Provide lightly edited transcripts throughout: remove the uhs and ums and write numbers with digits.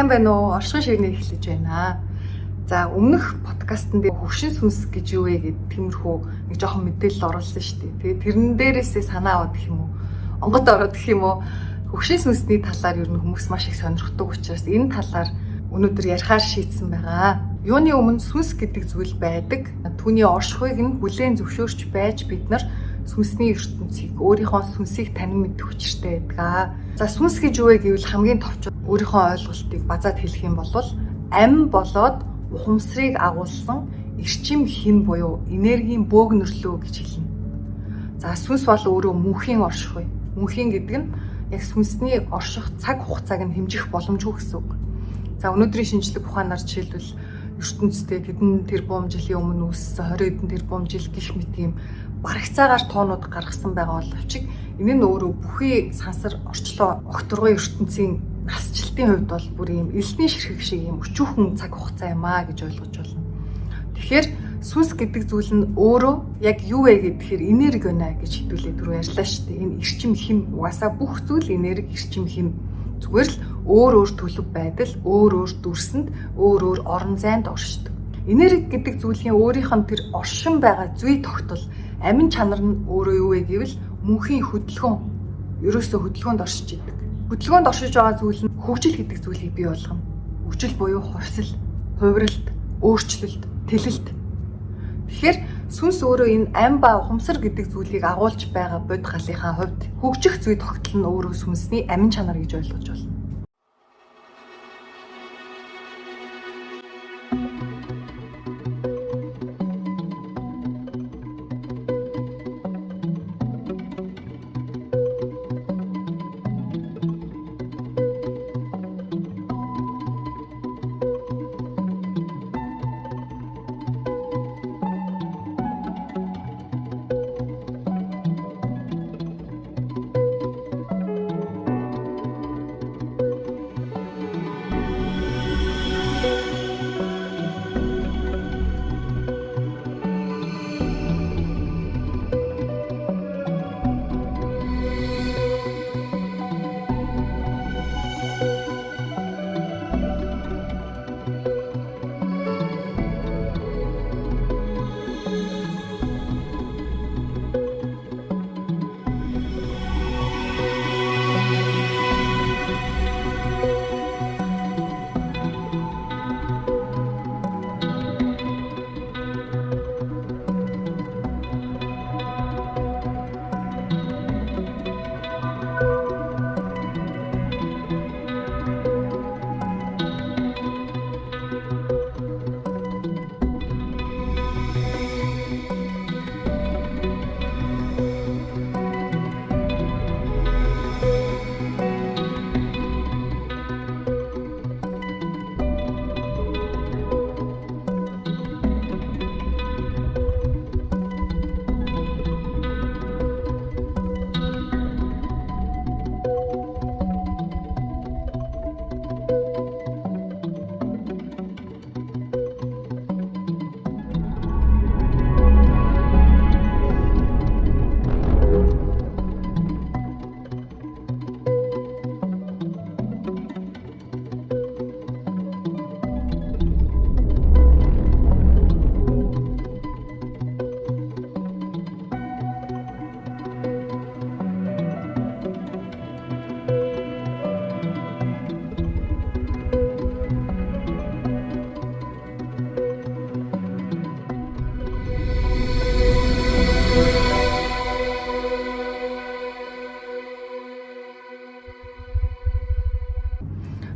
Сайн байна уу? Оршихуй ширнээ эхлэж байна. За, өмнөх подкастн дээр хөгшин сүнс гэж юу вэ гэд тиймэрхүү нэг жоохон мэдээлэл оруулсан шүү дээ. Тэгээд тэрэн дээрээсээ санаа аваад гэх юм уу? Онгод ороод гэх юм уу? Хөгшин сүнсний талаар ер нь хүмүүс маш их сонирхдаг учраас энэ талаар өнөөдөр ярихаар шийдсэн байгаа. Юуны өмнө сүнс гэдэг зүйл байдаг. Түүний оршихуйг нь хүлээн зөвшөөрч байж бид нар сүнсний ертөнцийг, өөрийнхөө сүнсийг танин мэдэх учиртай байдаг. За, сүнс гэж юу вэ гэвэл хамгийн товч өөрийнхөө ойлголтыг базаад хэлэх юм бол ам болоод ухамсарыг агуулсан эрчим хэм буюу энергийн бөөгнөрлөө гэж хэлнэ. За, сүнс бол өөрөө мөнхийн оршихуй. Мөнхийн гэдэг нь яг сүнсний орших цаг хугацааг нь хэмжих боломжгүй гэсэн үг. За, өнөөдрийн шинжлэх ухаанаар жишээлбэл ертөнцийн хэдэн тэрбум жилийн өмнө үүссэн 20 хэдэн тэрбум жил гэх мэт ийм барагцаагаар тоонууд гаргасан байгаа боловч энэ нь өөрөө бүхий сансар орчлоо огторгой ертөнцийн насжилтын хувьд бол бүр ийм элсний ширхэг шиг ийм өчүүхэн цаг хугацаа юм аа гэж ойлгож байна. Тэгэхээр сүнс гэдэг зүйл нь өөрөө яг юу вэ гэхээр энерги байна гэж хэдүүлээ түрүү ярьлаа шүү дээ. Энэ эрчим хэм, угаасаа бүх зүйл энерги, эрчим хэм. Зүгээр л өөр өөр төлөв байдал, өөр өөр дүрсэнд, өөр өөр орон зайд оршдог. Энерги гэдэг зүйлийн өөрийнх нь тэр оршин байгаа зүй тогтол, амин чанар нь өөрөө юу вэ гэвэл мөнхийн хөдөлгөөн, ерөөсөө хөдөлгөөнд оршиж идэг. Хөдөлгөөнд оршиж байгаа зүйл нь хөгжил гэдэг зүйлийг бий болгоно. Хөгжил буюу хувьсэл, хувиралт, өөрчлөлт, тэлэлт. Тэгэхээр сүнс өөрөө энэ ам ба ухамсар гэдэг зүйлийг агуулж байгаа бодит галынхаа хувьд хөгжих зүй тогтол нь өөрөө сүнсний амин чанар гэж ойлгож байна.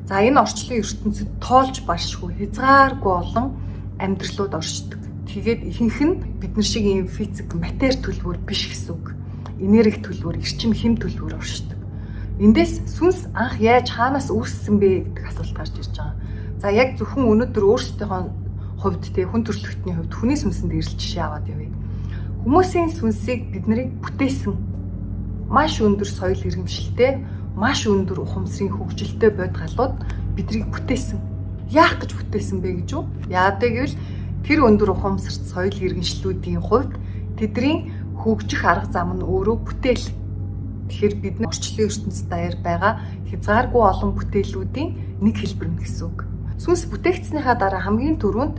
За, энэ орчлон ертөнцид тоолж баршгүй хязгааргүй олон амьдралууд оршдог. Тэгээд ихэнх нь бид нар шиг ийм физик, матери төлөвөр биш гэсэн үг. Энерги төлөвөр, эрчим хэм төлөвөр оршдог. Эндээс сүнс анх яаж хаанаас үүссэн бэ гэдэг асуулт гарч ирж байгаа. За, яг зөвхөн өнөөдөр өөрсдийнхөө хувьд те хүн төрөлхтний хувьд хүний сүнсэнд ирэл жишээ аваад явъя. Хүмүүсийн сүнсийг бид нарыг бүтээсэн маш өндөр соёл иргэмшилтэй, маш өндөр ухамсарын хөгжилтэй бодит галууд биднийг бүтээсэн. Яах гэж бүтээсэн бэ гэж үү? Яагаад гэвэл тэр өндөр ухамсарт соёл иргэншлүүдийн хувьд тэдний хөгжих арга зам нь өөрөө бүтээл. Тэгэхээр бид нар орчлон ертөнц даяар байгаа хязгааргүй олон бүтээлүүдийн нэг хэлбэр нь гэсэн үг. Сүнс бүтээгдсэнийхаа дараа хамгийн түрүүнд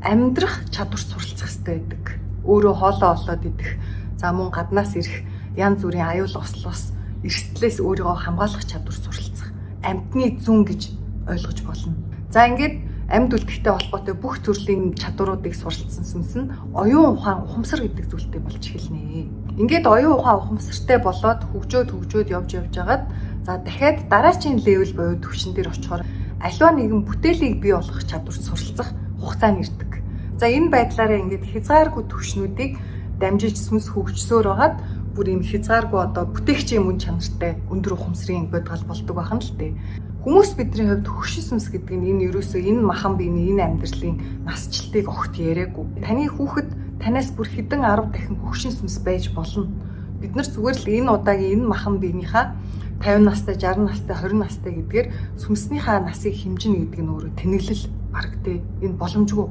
амьдрах чадвар суралцах хэрэгтэй байдаг. Өөрөө хоолоо олоод идэх, за мөн гаднаас ирэх янз бүрийн аюул ослоос эрсдлээс өөрийгөө хамгаалах чадвар суралцах. Амьтны зүүн гэж ойлгож болно. За ингээд амьд үлдэхтэй холбоотой бүх төрлийн чадваруудыг суралцсан сүнс нь оюун ухаан, ухамсар гэдэг зүйлтэй болж эхэлнэ. Ингээд оюун ухаан ухамсартай болоод хөгжөөд хөгжөөд явж явж хагаад за дахиад дараачийн level буюу түвшин дээр очихоор аливаа нэгэн бүтээлийг бий болгох чадвар суралцах хугацаа нь ирдэг. За энэ байдлаараа ингээд хязгааргүй түвшнүүдийг дамжиж сүнс хөгжсөөр байгаад бүр ийм хязгааргүй одоо бүтээгчийн мөн чанартай өндөр ухамсарын бодгал болдог байх нь л дээ. Хүмүүс бидний хувьд хөгшин сүнс гэдэг нь энэ ерөөсөө энэ махан биений энэ амьдралын насжилтыг огт яриаггүй. Таны хүүхэд танаас бүр хэдэн 10 дахин хөгшин сүнс байж болно. Бид нар зүгээр л энэ удаагийн энэ махан биенийхаа 50 настай, 60 настай, 20 настай гэдгээр сүнснийхаа насыг хэмжинэ гэдэг нь өөрөө тэнэглэл бараг тэ энэ боломжгүй.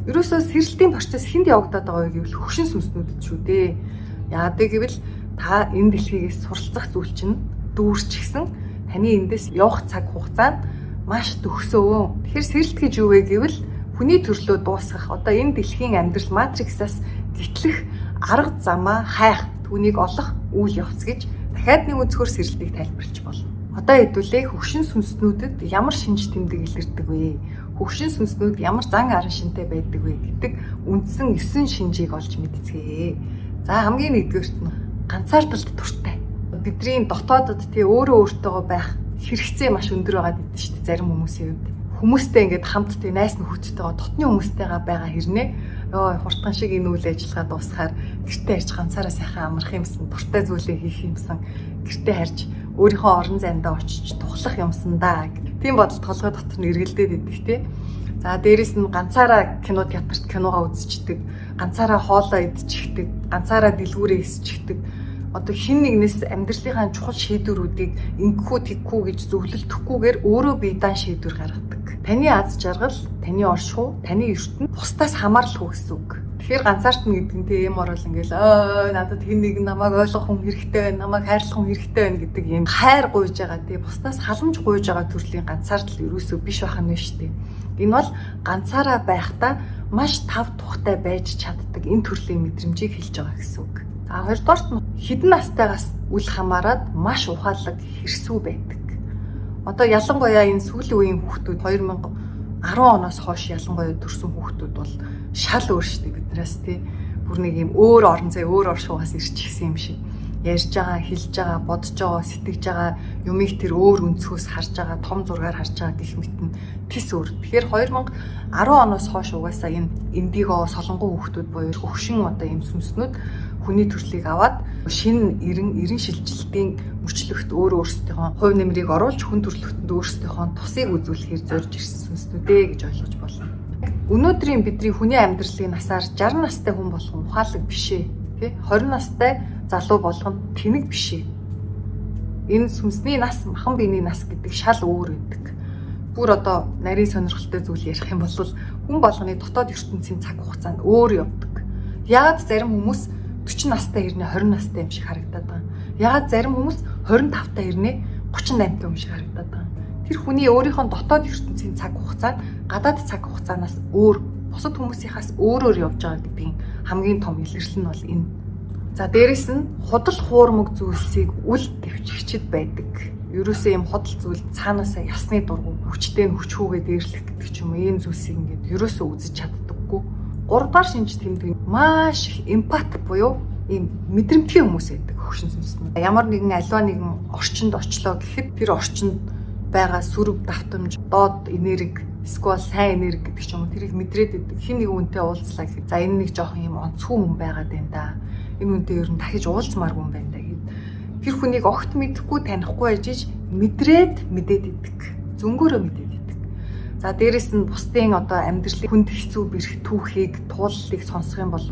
Ерөөсөө сэрэлтийн процесс хэнд явагдаад байгаа вэ гэвэл хөгшин сүнснүүдэд шүү дээ. Яагаад гэвэл та энэ дэлхийгээс суралцах зүйл чинь дүүрчихсэн, таны эндээс явах цаг хугацаа нь маш төгсөө. Тэгэхээр сэрэлт гэж юу вэ гэвэл хүний төрлөө дуусгах, одоо энэ дэлхийн амьдрал матриксаас гэтлэх арга замаа хайх, түүнийг олох үйл явц гэж дахиад нэг өнцгөр сэрэлтийг тайлбарлаж болно. Одоо хэдүүлээ хөгшин сүнснүүдэд ямар шинж тэмдэг илэрдэг вэ? Хөгшин сүнснүүд ямар зан арын шинтэй байдаг вэ гэдэг үндсэн 9 шинжийг олж мэдцгээе. За хамгийн нэгдүгээрт нь ганцаардалд дуртай. Бидний дотоодод тий өөрөө өөртөөгөө байх хэрэгцээ маш өндөр байгаад идэв шүү дээ зарим хүмүүсийн хувьд. Хүмүүстэй ингээд хамт тий найс нөхөдтэйгээ дотны хүмүүстэйгээ байгаа хэрнээ ёо хурдхан шиг энэ үйл ажиллагаа дуусахаар гэртээ харж ганцаараа сайхан амрах юмсан, дуртай зүйлээ хийх юмсан, гэртээ харж өөрийнхөө орон зайдаа очиж тухлах юмсан да. Тийм бодол толгой дотор нь эргэлдээд идэх тий. За дээрэс нь ганцаараа кино театрт киногоо үзчихдэг, ганцаараа хоолоо идчихдэг, ганцаараа дэлгүүрээ эсчихдэг. Одоо хэн нэгнээс амьдралынхаа чухал шийдвэрүүдийг ингэхүү тэгхүү гэж зөвлөлдөхгүйгээр өөрөө бие даан шийдвэр гаргадаг. Таны аз жаргал, таны оршихуй, таны ертөнд бусдаас хамааралгүй гэсэн үг. Тэгэхээр ганцаардна гэдэг нь тийм орол ингээл ой надад хэн нэг намайг ойлгох хүн хэрэгтэй байна, намайг хайрлах хүн хэрэгтэй байна гэдэг юм хайр гуйж байгаа тийм бусдаас халамж гуйж байгаа төрлийн ганцаардал ерөөсөө биш байх нь шүү дээ. Энэ бол ганцаараа байхдаа маш тав тухтай байж чаддаг энэ төрлийн мэдрэмжийг хэлж байгаа гэсэн үг. За хоёрдугаарт нь хэдэн настайгаас үл хамааран маш ухаалаг хэрсүү байдаг. Одоо ялангуяа энэ сүүлийн үеийн хүүхдүүд 2010 оноос хойш ялангуяа төрсэн хүүхдүүд бол шал өөр шүү дээ биднээс тий. Бүр нэг юм өөр орон зай, өөр оршихугаас ирчихсэн юм шиг. Ярьж байгаа, хэлж байгаа, бодож байгаа, сэтгэж байгаа юмыг тэр өөр өнцгөөс харж байгаа, том зургаар харж байгаа гэх мэт нь тис өөр. Тэгэхээр 2010 оноос хойш угаасаа энэ индиго, солонгон хүүхдүүд буюу хөгшин одоо ийм сүнснүүд хүний төрлийг аваад шинэ 90 шилжилтийн мөчлөгт өөрөө өөрсдийнхөө хувь нэмрийг оруулж хүн төрлөختөнд өөрсдийнхөө тусыг үзүүлэхээр зорж ирсэн сүнснүүд ээ гэж ойлгож болно. Өнөөдрийн бидний хүний амьдралын насаар 60 настай хүн болох нь ухаалаг биш ээ. Тэ 20 настай залуу болох нь тэнэг биш ээ. Энэ сүнсний нас, махан биений нас гэдэг шал өөр байдаг. Бүр одоо нарийн сонирхолтой зүйл ярих юм бол хүн болгоны дотоод ертөнцийн цаг хугацаа нь өөр явдаг. Яагаад зарим хүмүүс 40 настай хэрнээ 20 настай юм шиг харагдаад байгаа. Яагаад зарим хүмүүс 25 та хэрнээ 38 та юм шиг харагдаад байгаа. Тэр хүний өөрийнхөө дотоод ертөнцийн цаг хугацаа нь гадаад цаг хугацаанаас өөр, бусад хүмүүсийнхаас өөрөөр явж байгаа гэдгийн хамгийн том илэрлэл нь бол энэ. За дээрэс нь худал хуурмаг зүйлсийг үл дэвчигчд байдаг. Ерөөсөө ийм худал зүйл цаанаасаа ясны дургу хүчтэй нь хүчхүүгээ дээрлэх гэдэг ч юм уу ийм зүйлсийг ингээд ерөөсөө үзэж чаддаггүй. 3 дахь шинж тэмдэг маш их эмпат буюу ийм мэдрэмтгий хүмүүс байдаг хөгшин сүнснүүд. Ямар нэгэн аливаа нэгэн орчинд очлоо гэхэд тэр орчинд байгаа сөрөг давтамж, доод энерги, эсвэл сайн энерги гэдэг ч юм уу тэрийг мэдрээд идэг. Хэн нэгэн хүнтэй уулзлаа гэхэд за энэ нэг жоохон юм онцгүй хүн байгаад байна да. Энэ хүнтэй ер нь дахиж уулзмааргүй юм байна да гэд. Тэр хүнийг огт мэдэхгүй, танихгүй ажиж мэдрээд мэдээд идэг. Зөнгөөрөө мэдээд идэг. За дээрэс нь бусдын одоо амьдралын хүнд хэцүү бэрх түүхийг, тууллыг сонсох юм бол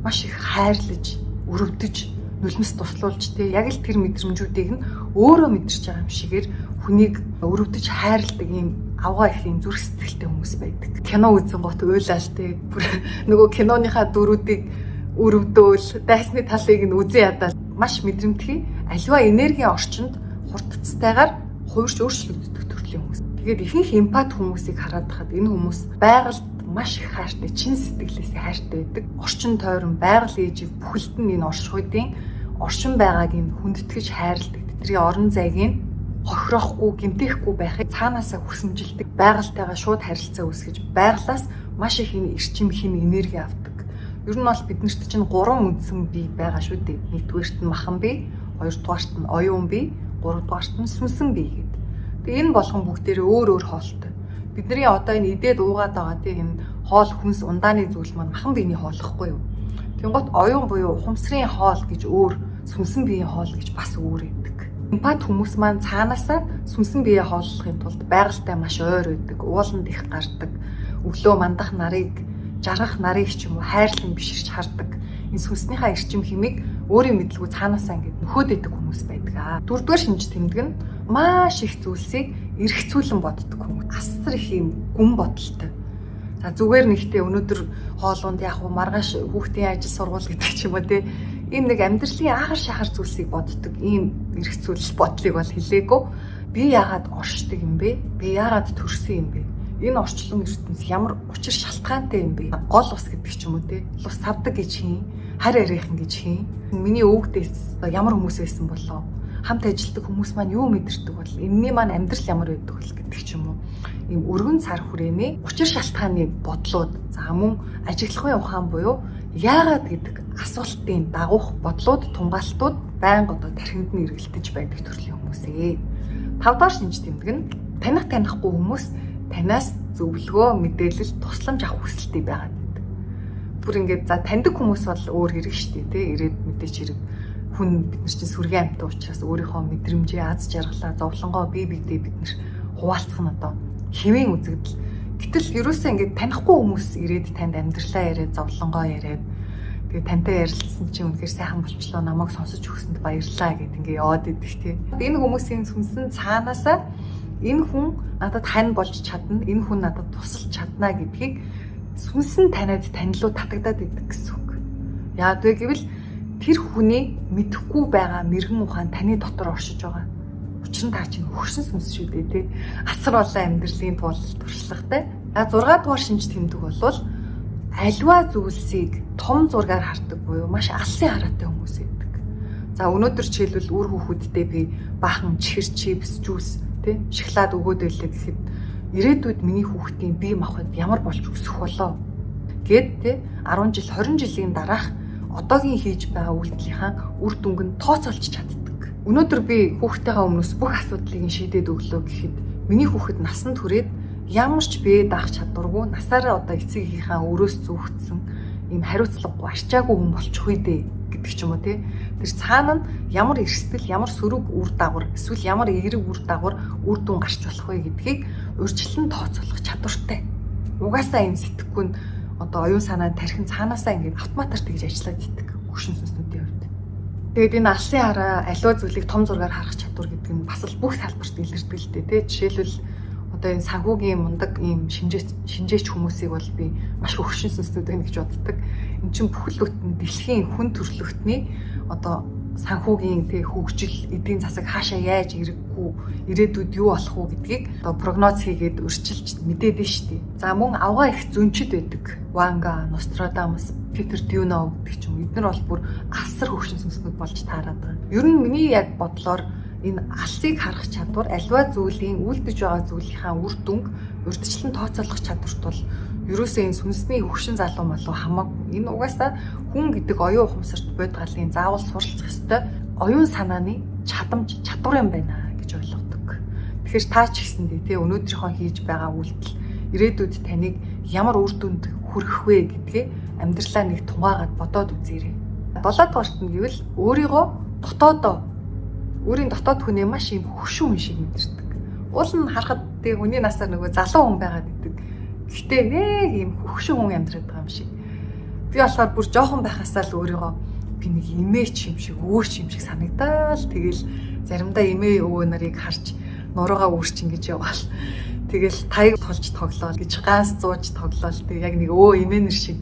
маш их хайрлаж, өрөвдөж, нулимс туслуулж тий яг л тэр мэдрэмжүүдийг нь өөрөө мэдэрч байгаа юм шигээр хүнийг өрөвдөж хайрладаг ийм авгаа их юм зүрх сэтгэлтэй хүмүүс байдаг. Кино үзэн гот уйлаал тий бүр нөгөө киноныхаа дүрүүдийг өрөвдөөл, дайсны талыг нь үзэн ядаа маш мэдрэмтгий. Аливаа энергийн орчинд хурдцтайгаар хувирч өөрчлөгддөг төрлийн хүмүүс. Тэгээд ихэнх эмпат хүмүүсийг хараад хахад энэ хүмүүс байгальд маш их хайртай, чин сэтгэлээсээ хайртай байдаг. Орчин тойрон, байгаль ээжийг бүхэлд нь энэ оршихуйдын оршин байгааг нь хүндэтгэж хайрладаг. Тэдний орон зайг нь хохироохгүй, гэмтээхгүй байхыг цаанаасаа хүсэмжилдэг. Байгальтайгаа шууд харилцаа үүсгэж, байгалаас маш их энэ эрчим хим энерги авдаг. Ер нь бол биднэрт чинь 3 үндсэн бие байгаа шүү дээ. Нэгдүгээрт нь махан бие, хоёрдугаарт нь оюун бие, гуравдугаарт нь сүнсэн бие гэдэг. Тэгээ энэ болгон бүгдээрээ өөр өөр хоолтой. Бидний одоо энэ идээд уугаад байгаа тийм энэ хоол хүнс ундааны зүйл маань махан биений хоол ихгүй юу? Тэнгуут оюун буюу ухамсарын хоол гэж өөр, сүнсэн биеийн хоол гэж бас өөр байдаг. Эмпат хүмүүс маань цаанаасаа сүнсэн биеэ хооллохын тулд байгальтай маш ойр байдаг, ууланд их гардаг, өглөө мандах нарыг, жаргах нарыг ч юм уу хайрлан биширч хардаг. Энэ сүнснийхаа эрчим химийг өөрийн мэдлгүй цаанаасаа ингээд нөхөөд идэг хүмүүс байдаг аа. Дөрөвдүгээр шинж тэмдэг нь маш их зүйлсийг эргцүүлэн боддог хүмүүс. Асар их юм гүн бодолтой. За зүгээр нэгтээ өнөөдөр хоолунд яг уу маргааш хүүхдийн ажил сургууль гэдэг ч юм уу те. Ийм нэг амьдралын ахар шахар зүйлсийг боддог ийм эргцүүлэл бодлыг бол хэлээгүй. Би яагаад оршдог юм бэ? Би яагаад төрсөн юм бэ? Энэ орчлон ертөнц ямар учир шалтгаантай юм бэ? Гол ус гэдэг ч юм уу те. Лус савдаг гэж хийн, харь арайхан гэж хийн. Миний өвгдээс ямар хүмүүс байсан болоо? Хамт ажилладаг хүмүүс маань юу мэдэрдэг бол? Энэний маань амьдрал ямар байдаг бол гэдэг ч юм уу. Ийм өргөн цар хүрээний учир шалтгааны бодлууд, за мөн ажиглахын ухаан буюу яагаад гэдэг асуултын дагуух бодлууд, тунгаалтууд байнга одоо тархинд нь эргэлдэж байдаг төрлийн хүмүүсээ. 5 дахь шинж тэмдэг нь таних танихгүй хүмүүс танаас зөвлөгөө, мэдээлэл, тусламж авах хүсэлтэй байгаад байдаг. Бүр ингээд за таньдаг хүмүүс бол өөр хэрэг шүү дээ, тий? Ирээд мэдээч хэрэг хүн бид нар чинь сүргэн амьтан учраас өөрийнхөө мэдрэмжээ, аз жаргалаа, зовлонгоо бие биедээ бид нар хуваалцах нь одоо хэвийн үзэгдэл. Гэтэл ерөөсөө ингээд танихгүй хүмүүс ирээд танд амьдралаа яриад, зовлонгоо яриад, тэгээ тантай ярилцсан чинь үнэхээр сайхан болчлоо, намайг сонсож өгсөнд баярлалаа гэд ингээ яваад идэх тий. Энэ хүмүүсийн сүнсэн цаанаасаа энэ хүн надад хань болж чадна, энэ хүн надад тусалж чадна гэдгийг сүнсэн таниад танилуу татагдаад идэг гэсэн үг. Яагаад вэ гэвэл тэр хүний мэдэхгүй байгаа мэргэн ухаан таны дотор оршиж байгаа. Учир нь та чинь хөгшин сүнс шүү дээ тий. Асар олон амьдралын туулал туршлагатай. А 6 дугаар шинж тэмдэг бол аливаа зүйлсийг том зургаар хардаг буюу маш алсын хараатай хүмүүс байдаг. За өнөөдөр жишээлбэл үр хүүхэдтэй би баахан чихэр, чипс, juice тий шоколад өгөөд байлаа гэхэд ирээдүйд миний хүүхдийн бие махбод ямар болж өсөх болоо гэд тий 10 жил, 20 жилийн дараах одоогийн хийж байгаа үйлдэлийнхаа үр дүнг нь тооцоолж чаддаг. Өнөөдөр би хүүхдтэйгээ өмнөөс бүх асуудлыг нь шийдээд өглөө гэхэд миний хүүхэд насанд хүрээд ямар ч бие даах чадваргүй, насаараа одоо эцэг эхийнхээ өрөөс зүүгдсэн ийм хариуцлагагүй, арчаагүй хүн болчих үү дээ гэдэг ч юм уу тий. Тэр цаана нь ямар эрсдэл, ямар сөрөг үр дагавар, эсвэл ямар эерэг үр дагавар, үр дүн гарч болох вэ гэдгийг урьдчилан тооцоолох чадвартай. Угаасаа энэ сэтгэхүй нь одоо оюун санаа тархин цаанаасаа ингээд автоматар тэгж ажиллаад идэг хөгшин сүнснүүдийн хувьд. Тэгээд энэ алсын хараа, аливаа зүйлийг том зургаар харах чадвар гэдэг нь бас л бүх салбарт илэрдэг л дээ тий. Жишээлбэл одоо энэ санхүүгийн мундаг ийм шинжээч хүмүүсийг бол би маш хөгшин сүнснүүд байна гэж боддог. Энд чинь бүхэл бүтэн дэлхийн хүн төрөлхтний одоо санхүүгийн тэг хөгжил, эдийн засаг хаашаа яаж эргэхгүй, ирээдүйд юу болох уу гэдгийг одоо прогноз хийгээд урьдчилж мэдээд нь шүү дээ. За мөн авгаа их зөнчид байдаг. Ванга, Нострадамус, Питер Дюнов гэдэг ч юм. Эднэр бол бүр асар хөгшин сүнснүүд болж таарад байгаа. Ер нь миний яг бодлоор энэ алсыг харах чадвар, аливаа зүйлийн үлдэж байгаа зүйлийнхаа үр дүнг урьдчилан тооцоолох чадварт бол ерөөсөө энэ сүнсний хөгшин залуу малуу хамаагүй. Энэ угаасаа хүн гэдэг оюун ухамсарт бодгалын заавал суралцах ёстой оюун санааны чадамж, чадвар юм байна гэж ойлгодог. Тэгэхээр та ч гэсэндээ тий өнөөдрийнхөө хийж байгаа үйлдэл ирээдүйд таныг ямар үр дүнд хүргэх вэ гэдгээ амьдралаа нэг тунгаагаад бодоод үзээрэй. 7 дугаарт нь гэвэл өөрийгөө дотоодоо, өөрийн дотоод хүнээ маш юм хөгшин хүн шиг мэдэрдэг. Уул нь харахад тэг хүний насаар нөгөө залуу хүн байгаад идэг. Гэхдээ нэг юм хөгшин хүн амьдраад байгаа юм шиг. Би болохоор бүр жоохон байхасаа л өөрийгөө би нэг эмээч юм шиг, өөч юм шиг санагдаал. Тэгэл заримдаа эмээ өвөө нарыг харж нуруугаа үүрчин гэж яваал. Тэгэл таяг тулж тоглоол гэж ганц зууж тоглоол. Тэг яг нэг өө эмээнэр шиг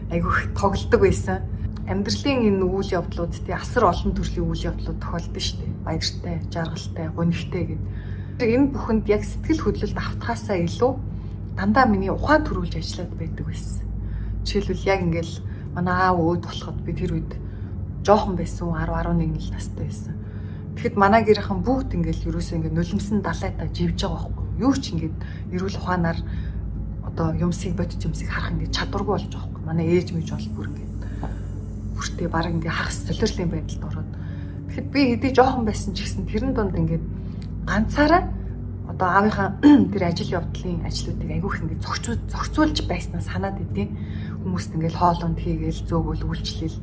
айгүйх тоглодог байсан. Амьдралын энэ үйл явдлууд тий асар олон төрлийн үйл явдлууд тохиолдсон шүү дээ. Баяртай, жаргалтай, гунигтай гэд. Энэ бүхэнд яг сэтгэл хөдлөлд автахаасаа илүү дандаа миний ухаан төрүүлж ажиллаад байдаг байсан. Жишээлбэл яг ингээл манай аав өөд болоход би тэр үед жоохон байсан, 10 11 настай байсан. Тэгэхэд манай гэрийнхэн бүгд ингээл ерөөсөө ингээд нулимсан далайдаа живж байгаа байхгүй юу? Юу ч ингээд эрүүл ухаанаар одоо юмсыг бодит юмсыг харах ингээд чадваргүй болж байгаа байхгүй. Манай ээж мэж бол бүр ингээд бүртээ баг ингээд хагас солиорлын байдалд ороод. Тэгэхэд би хэдий жоохон байсан ч гэсэн тэрэн дунд ингээд ганцаараа одоо аавынхаа тэр ажил явдлын ажлуудыг айгүйх ингээд зохицуулж байснаа санаад идэв. Хүмүүст ингээд хоолунд хийгээл зөөгөл үйлчлэл.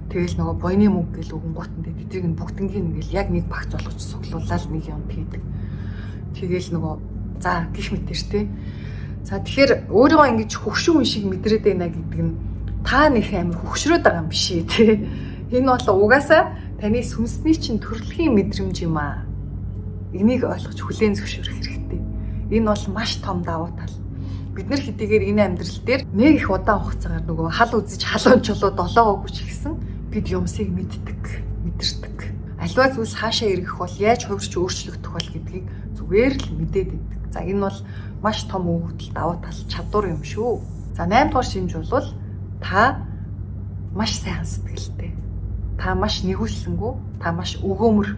Тэгэл нөгөө буйны мөнгө гэл өгөн гутан дээр тэдрийг нь бүгднгийн ингээл яг нэг багц болгож суглуулаад нэг юм хийдэг. Тэгэл нөгөө за гих мэтэр те. За тэгэхээр өөрийгөө ингэж хөгшин хүн шиг мэдрээд байна гэдэг нь та нэх амир хөгшрөөд байгаа юм биш ээ те. Энэ бол угаасаа таны сүнсний чинь төрөлхийн мэдрэмж юм аа. Энийг ойлгож хүлээн зөвшөөрөх хэрэгтэй. Энэ бол маш том давуу тал. Бид нар хэдийгээр энэ амьдрал дээр нэг их удаан хугацаагаар нөгөө хал үзэж халуун чулуу долоогоогүй ч гэсэн бид юмсыг мэддэг, мэдэрдэг. Аливаа зүйлс хаашаа эргэх бол яаж хувирч өөрчлөгдөх бол гэдгийг зүгээр л мэдээд идэг. За энэ бол маш том өгөгдөл, давуу тал, чадвар юм шүү. За 8 дугаар шинж бол та маш сайхан сэтгэлтэй. Та маш нэгүүлсэнгүү, та маш өгөөмөр.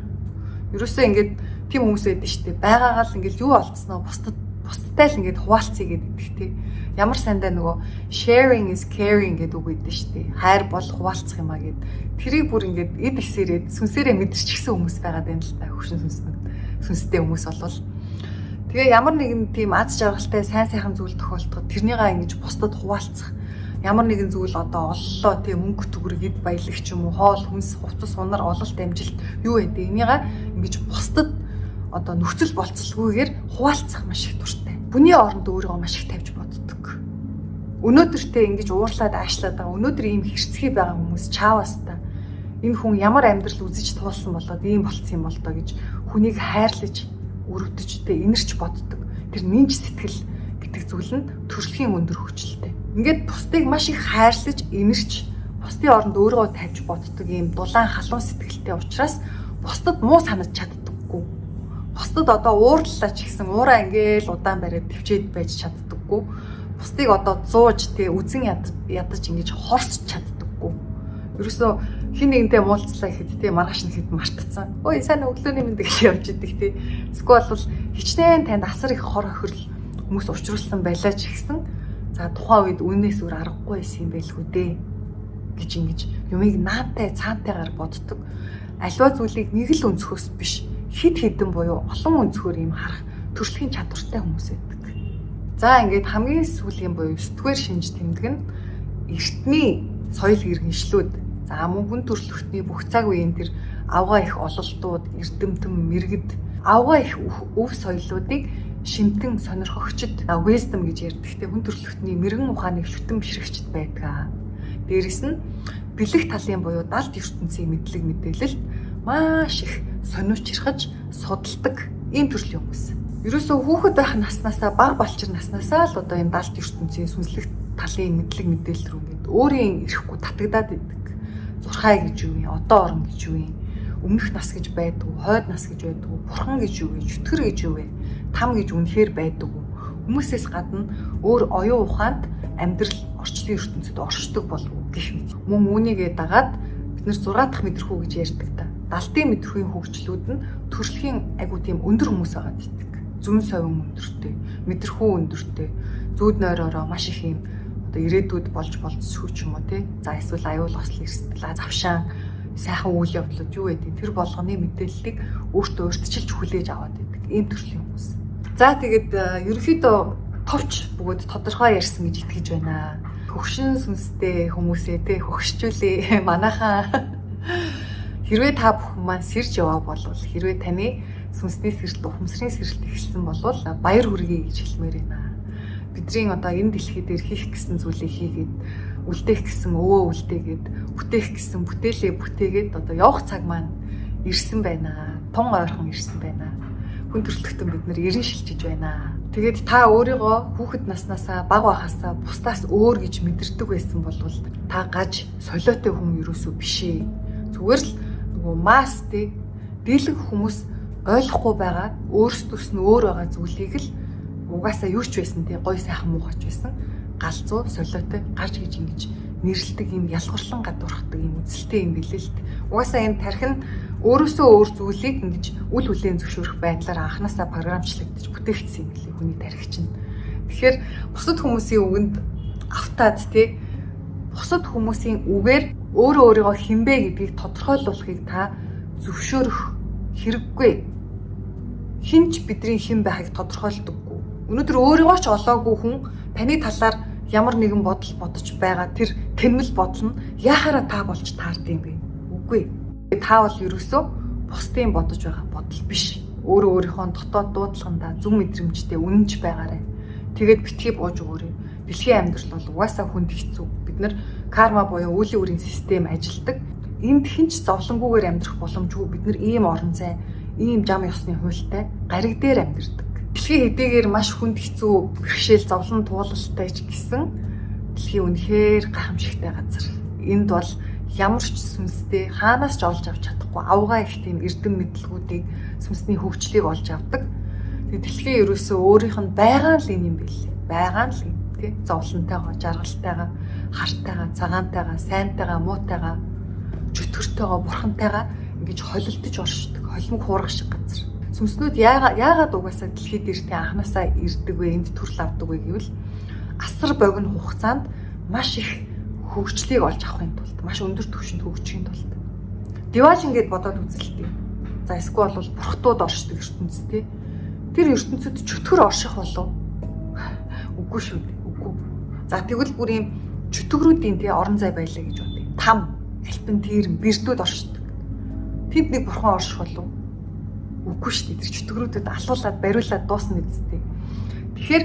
Ерөөсөө ингээд тийм хүмүүс байдаг шүү дээ. Байгаагаа л ингээд юу олдсноо бусдтай л ингээд хуваалцъя гэдэг те. Ямар сандаа нөгөө sharing is caring гэдэг үг өгдөө шүү дээ. Хайр бол хуваалцах юм а гэд. Тэрийг бүр ингээд эд эсээрээ сүнсээрээ мэдэрчихсэн хүмүүс байгаа даа л та хөгшин сүнснүүд. Сүнстэй хүмүүс болвол тэгээ ямар нэгэн тийм аз жаргалтай сайн сайхан зүйл тохиолдоход тэрнийгээ ингэж бусдад хуваалцах, ямар нэгэн зүйл одоо оллоо тийм мөнгө төгрөг эд баялаг ч юм уу, хоол хүнс, хувцас сунар, ололт, амжилт юу гэдэг энийгээ ингэж бусдад одоо нөхцөл болцолгүйгээр хуваалцах маш их дуртай. Бүний оронд өөрийгөө маш их тавьж боддог. Өнөөдөртөө ингэж уурлаад аашлаад байгаа, өнөөдөр ийм хэрцгий байгаа хүмүүс чааваста энэ хүн ямар амьдрал үзэж туулсан болоод ийм болцсон юм бол доо гэж хүнийг хайрлаж, өрөвдөжтэй инэрч боддог. Тэр нинж сэтгэл гэдэг зүйл нь төрөлхийн өндөр хөгжилтэй. Ингээд бусдыг маш их хайрлаж, инэрч, бусдын оронд өөрийгөө тавьж боддог ийм дулаан халуун сэтгэлтэй учраас бусдад муу санаж чаддаггүй. Бусдад одоо уурлалаа ч гэсэн уураа ингээл удаан бариад төвчээд байж чаддаггүй. Бусдыг одоо зууж тэ үзен ядаж ингэж хорсч чаддаггүй. Ерөөсөө хин нэгнтэй муулцлаа гэхэд тий маргааш нь хэд мартцсан. Ой сайн өглөөний мэнд гэж явж идэг тий. Эсвэл бол хичнээн танд асар их хор хохирол хүмүүс учруулсан байлаа ч гэсэн за тухайн үед үнээс өөр аргагүй байсан юм байлгүй дээ гэж ингэж юмыг наантай цаантайгаар боддог. Аливаа зүйлийг нэг л өнцгөөс биш хид хідэн буюу олон өнцгөр юм харах төрөлхийн чадвартай хүмүүс байдаг. За ингээд хамгийн сүүлийн буюу 9-р шинж тэмдэг нь эртний соёл иргэншлүүд. За мөн хүн төрөлхтний бүх цаг үеийн тэр авгаа их ололтууд, эрдэмтэн, мэргэд, авгаа их өв соёлоодыг шимтэн сонирхогчд, wisdom гэж ярьдаг те, хүн төрөлхтний мэрэгэн ухааныг шүтэн бишрэгчд байдаг. Дээрэс нь бэлэг талын буюу далд ертөнцийн мэдлэг мэдээлэлд маш их сониучирхаж судалдаг ийм төрлийн хүмүүс. Ерөөсөө хүүхэд байх наснаасаа, бага балчир наснаасаа л одоо энэ далд ертөнцийн сүнслэг талын мэдлэг мэдээлэл рүү ингээд өөрийн ирэхгүй татагдаад идэг. Зурхай гэж юу юм, одоо орон гэж юу юм, өмнөх нас гэж байдаг уу, хойд нас гэж байдаг уу, бурхан гэж юу вэ, чөтгөр гэж юу вэ, там гэж үнэхээр байдаг уу? Хүмүүсээс гадна өөр оюун ухаанд амьдрал орчлон ертөнцид оршдог болов уу гэх мэт. Мөн үүнийгээ дагаад бид нэр 6 дахь мэдрэхүй гэж ярьдаг та. Далдын мэдрэхүйн хөгжлүүд нь төрөлхийн айгуу тийм өндөр хүмүүс байгаа гэдэг. Зүүн совин өндөртэй, мэдрэхүй өндөртэй, зүүд нойроороо маш их юм одоо ирээдүйд болж болцсгүй ч юм уу тий. За эсвэл аюул осол эрсдэл, завшаан, сайхан үйл явдлууд юу гэдэг тэр болгоны мэдээллийг өөртөө урьдчилж хүлээж аваад байдаг ийм төрлийн хүмүүс. За тэгээд ерөнхийдөө товч бөгөөд тодорхой ярьсан гэж итгэж байна. Хөгшин сүнстэй хүмүүсээ тий хөгшчүүлээ манайхаа. Хэрвээ та бүхэн маань сэрж яваа болвол, хэрвээ таны сүнсний сэрэлт, ухамсарын сэрэлт эхэлсэн болвол баяр хүргэе гэж хэлмээр байна. Бидний одоо энэ дэлхий дээр хийх гэсэн зүйлийг хийгээд, үлдээх гэсэн өвөө үлдээгээд, бүтээх гэсэн бүтээлээ бүтээгээд одоо явах цаг маань ирсэн байна. Тун ойрхон ирсэн байна. Хүн төрөлхтөн бид нэр ерэн шилжиж байна. Тэгээд та өөрийгөө хүүхэд наснаасаа баг байхаасаа бусдаас өөр гэж мэдэрдэг байсан бол та гаж солиотой хүн ерөөсөө биш ээ. Зүгээр л нөгөө масс тий дийлэнх хүмүүс ойлгохгүй байгаа өөрсдөөс нь өөр байгаа зүйлийг л угаасаа юу ч байсан тий гой сайхан муухайч байсан галзуу солиотой гаж гэж ингэж нэрлэдэг юм ялгарлан гадуурхдаг юм үзэлтэй юм билээ л дээ. Угаасаа энэ тархи нь өөрөөсөө өөр зүйлийг ингэж үл хүлээн зөвшөөрөх байдлаар анханасаа програмчлагдаж бүтээгдсэн юм билээ хүний тархи чинь. Тэгэхээр бусад хүмүүсийн үгэнд автаад тий бусад хүмүүсийн үгээр өөрөө өөрийгөө хинбэ гэдгийг тодорхойлуулахыг та зөвшөөрөх хэрэггүй. Хинч бидний хэн байхыг тодорхойлдоггүй. Өнөөдөр өөрийгөө ч олоогүй хүн таны талаар ямар нэгэн бодол бодож байгаа тэр тэнмэл бодол нь яхаараа та болж таард юм бэ? Үгүй. Та бол ерөөсөө бусдын бодож байгаа бодол биш. Өөрөө өөрийнхөө дотоод дуудлагандаа зүг мэдрэмжтэй үнэнч байгаарай. Тэгээд битгий бууж өгөөрэй. Дэлхийн амьдрал бол угаасаа хүнд хэцүү. Бид нар карма буюу үеийн үрийн систем ажилдаг. Энд хинч зовлонгүйгээр амьдрах боломжгүй. Бид нар ийм орон зай, ийм зам ёсны хуультай гариг дээр амьдардаг. Дэлхийн хэдийгээр маш хүнд хэцүү бэрхшээл зовлон туулалтай ч гэсэн дэлхийн үнэхээр гайхамшигтай газар. Энд бол ямар ч сүнстэй хаанаас ч олж авч чадахгүй авгаа их тийм эрдэм мэдлгүүдийг сүнсний хөгжлийг олж авдаг. Тэгээ дэлхийн ерөөсөө өөрийнх нь байгаа л юм бэл. Байгаа л юм тий. Зовлонтойгоо, жаргалтайгаа, хартайгаа, цагаантайгаа, сайнтайгаа, муутайгаа, чөтгөртөйгөө, бурхантайгаа ингэж холилдож оршдог. Холимог хуурга шиг газар. Сүнснүүд яагаад угаасаа дэлхий дээр тий анханасаа ирдэг вэ, энд төрөл авдаг вэ гэвэл асар богино хугацаанд маш их хөгжлийг олж авахын тулд, маш өндөр түвшинд хөгжихийн тулд. Диваж ингээд бодоод үзэлтэй. За эсвэл бол бурхтууд оршдог ертөнц тий. Тэр ертөнцид чөтгөр орших болов? Үгүй шүү дээ. Үгүй. За тэгвэл бүр ийм чөтгөрүүдийн тий орон зай байлаа гэж бодъё. Там, альпин тэр бэрдүүд оршдог. Тэнд нэг бурхан орших болов? Үгүй шүү дээ. Тэр чөтгөрүүдэд алуулаад бариулаад дуусна үсттэй. Тэгэхээр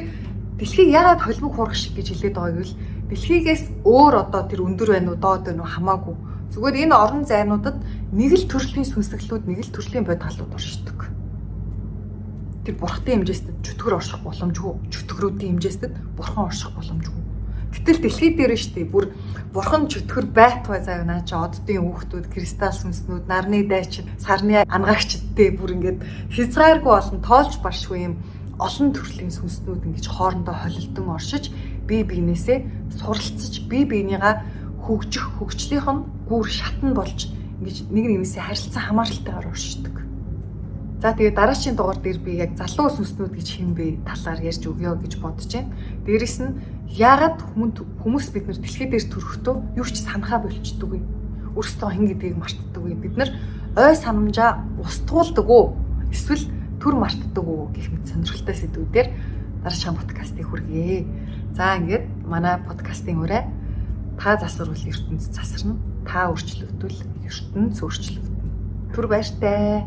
дэлхийг яагаад холимог хуурга шиг гэж хэлээд байгаа гэвэл дэлхийгээс өөр одоо тэр өндөр байна уу, доод байна уу хамаагүй. Зүгээр энэ орон зайнуудад нэг л төрлийн сүнсэглүүд, нэг л төрлийн бодгалууд оршдог. Тэр бурхтын хэмжээстэд чөтгөр орших боломжгүй. Чөтгөрүүдийн хэмжээстэд бурхан орших боломжгүй. Гэтэл дэлхий дээр шүү дээ бүр бурхан чөтгөр байтугай заяа наа чи оддын хүүхдүүд, кристалл сүнснүүд, нарны дайчид, сарны ангаагчдтэй бүр ингээд хязгааргүй олон тоолж баршгүй юм олон төрлийн сүнснүүд ингэж хоорондоо холилдон оршиж бие биенээсээ суралцаж бие биенийгаа хөгжих хөгжлийнх нь гүр шатн болж ингэж нэг нэгнээсээ харилцан хамааралтайгаар оршдог. За тэгээ дараагийн дугаар дээр би яг залуу сүнснүүд гэж хэн бэ талаар ярьж өгье гэж бодож байна. Дээрэс нь яагаад хүмүүс бид нар дэлхий дээр төрөхдөө юу ч санахаа болчдөг юм. Өөрсдөө хэн гэдгийг мартдаг юм. Бид нар ой санамжаа устгуулдаг уу? Эсвэл төр мартдаг уу гэх мэт сонирхолтой сэдвүүдээр дараагийн подкастыг хүргэе. За ингээд манай подкастын урай та засварвал ертөнц засарна. Та өөрчлөгдвөл ертөнц өөрчлөгдөнө. Түр баяртай.